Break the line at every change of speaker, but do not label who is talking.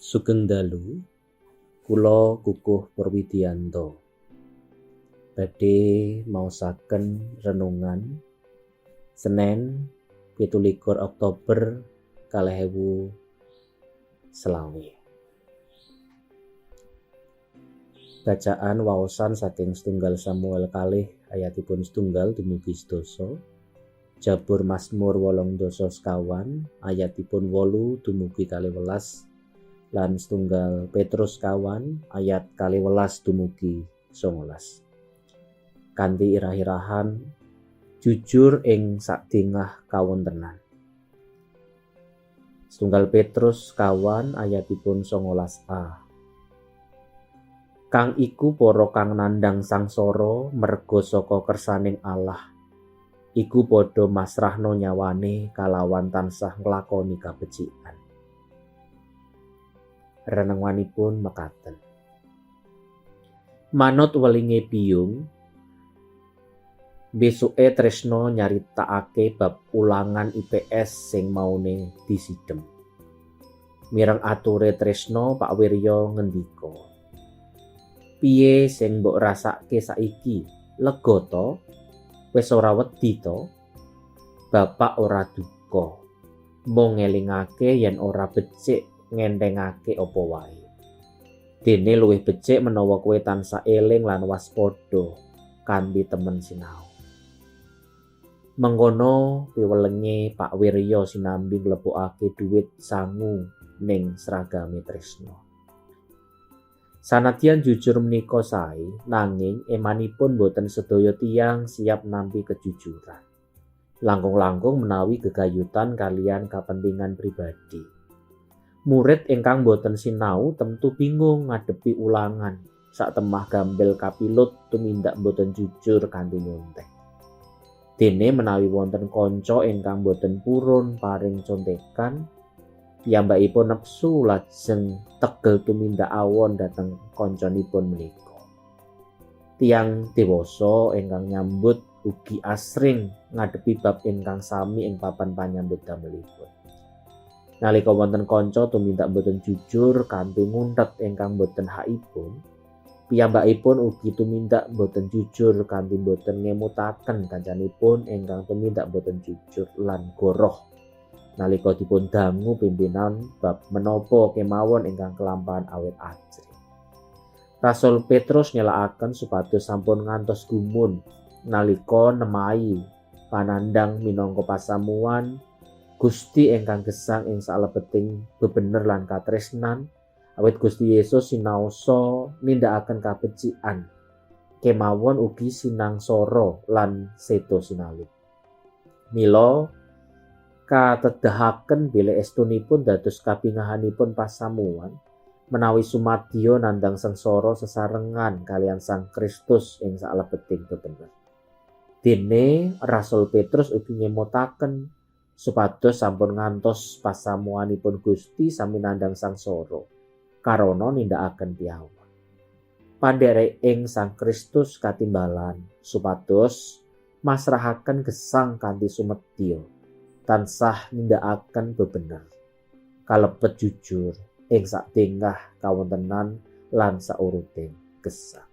Sugeng dalu, kula Kukuh Purwidianto. Badhe maosaken renungan Senin 17 Oktober 2025. Bacaan waosan saking setunggal Samuel 2 ayatipun 1 dumugi 10. Jabur Mazmur 84 ayatipun 8 dumugi 12 lan setunggal Petrus 2 ayat 12 dumugi 19. Kanthi irah-irahan jujur ing sadingah kawontenan. Setunggal Petrus 2 ayatipun 19a. Kang iku para kang nandhang sangsara merga saka kersaning Allah. Iku padha masrahna nyawane kalawan tansah nglakoni kabecikan. Renenganipun mekaten. Manut welinge biyung, besuke Tresno nyaritakake bab ulangan IPS sing maune disidhem. Mireng ature Tresno, Pak Wiryo ngendika, "Piye sing mbok rasake saiki? Lega to? Wis ora wedi to? Bapak ora duka. Mung ngelingake yen ora becik ngenthengake apa wae. Dene luwih becik menawa kowe tansah eling lan waspada kanthi temen sinau." Mengkono piwelenge Pak Wiryo sinambi nglebokake dhuwit sangu ning sragame Tresno. Sanadyan jujur menika sae, nanging emanipun boten sedaya tiyang siap nampi kejujuran. Langkung-langkung menawi gegayutan kaliyan kapentingan pribadi. Murid ingkang boten sinau tentu bingung ngadepi ulangan satemah gambel kapilut tumindak boten jujur kanthi nyontek. Dene menawi wonten kanca ingkang boten purun paring contekan, piyambakipun nepsu lajeng tegel tumindak awon dhateng kancanipun menika. Tiyang dewasa ingkang nyambut ugi asring ngadepi bab ingkang sami ing papan panyambut damelipun. Nalika wonten kanca tumindak boten jujur kanthi ngunthet ingkang boten hakipun, piyambakipun ugi tumindak boten jujur kanthi boten ngemutaken kancanipun ingkang tumindak boten jujur lan goroh nalika dipun dangu pimpinan bab menapa kemawon ingkang kelampahan awit ajrih. Rasul Petrus nyelakaken supados sampun ngantos gumun nalika nemahi panandhang minangka pasamuan Gusti ingkang gesang ing salebeting bebener lan katresnan, awit Gusti Yesus sinaosa nindakaken kabecikan kemawon ugi sinangsara lan seda sinalib. Mila katedahaken bilih estunipun dados kabingahanipun pasamuan menawi sumadyo nandhang sengsara sesarengan kaliyan Sang Kristus ing salebeting bebener. Dene Rasul Petrus ugi ngemutaken supados sampun ngantos pasamuanipun Gusti sami nandhang sangsara karana nindakaken piyawak. Pandherek ing Sang Kristus katimbalan supados masrahaken gesang kanthi sumedya, tansah nindakaken bebener, kalebet jujur ing sadingah kawontenan lan sauruting gesang.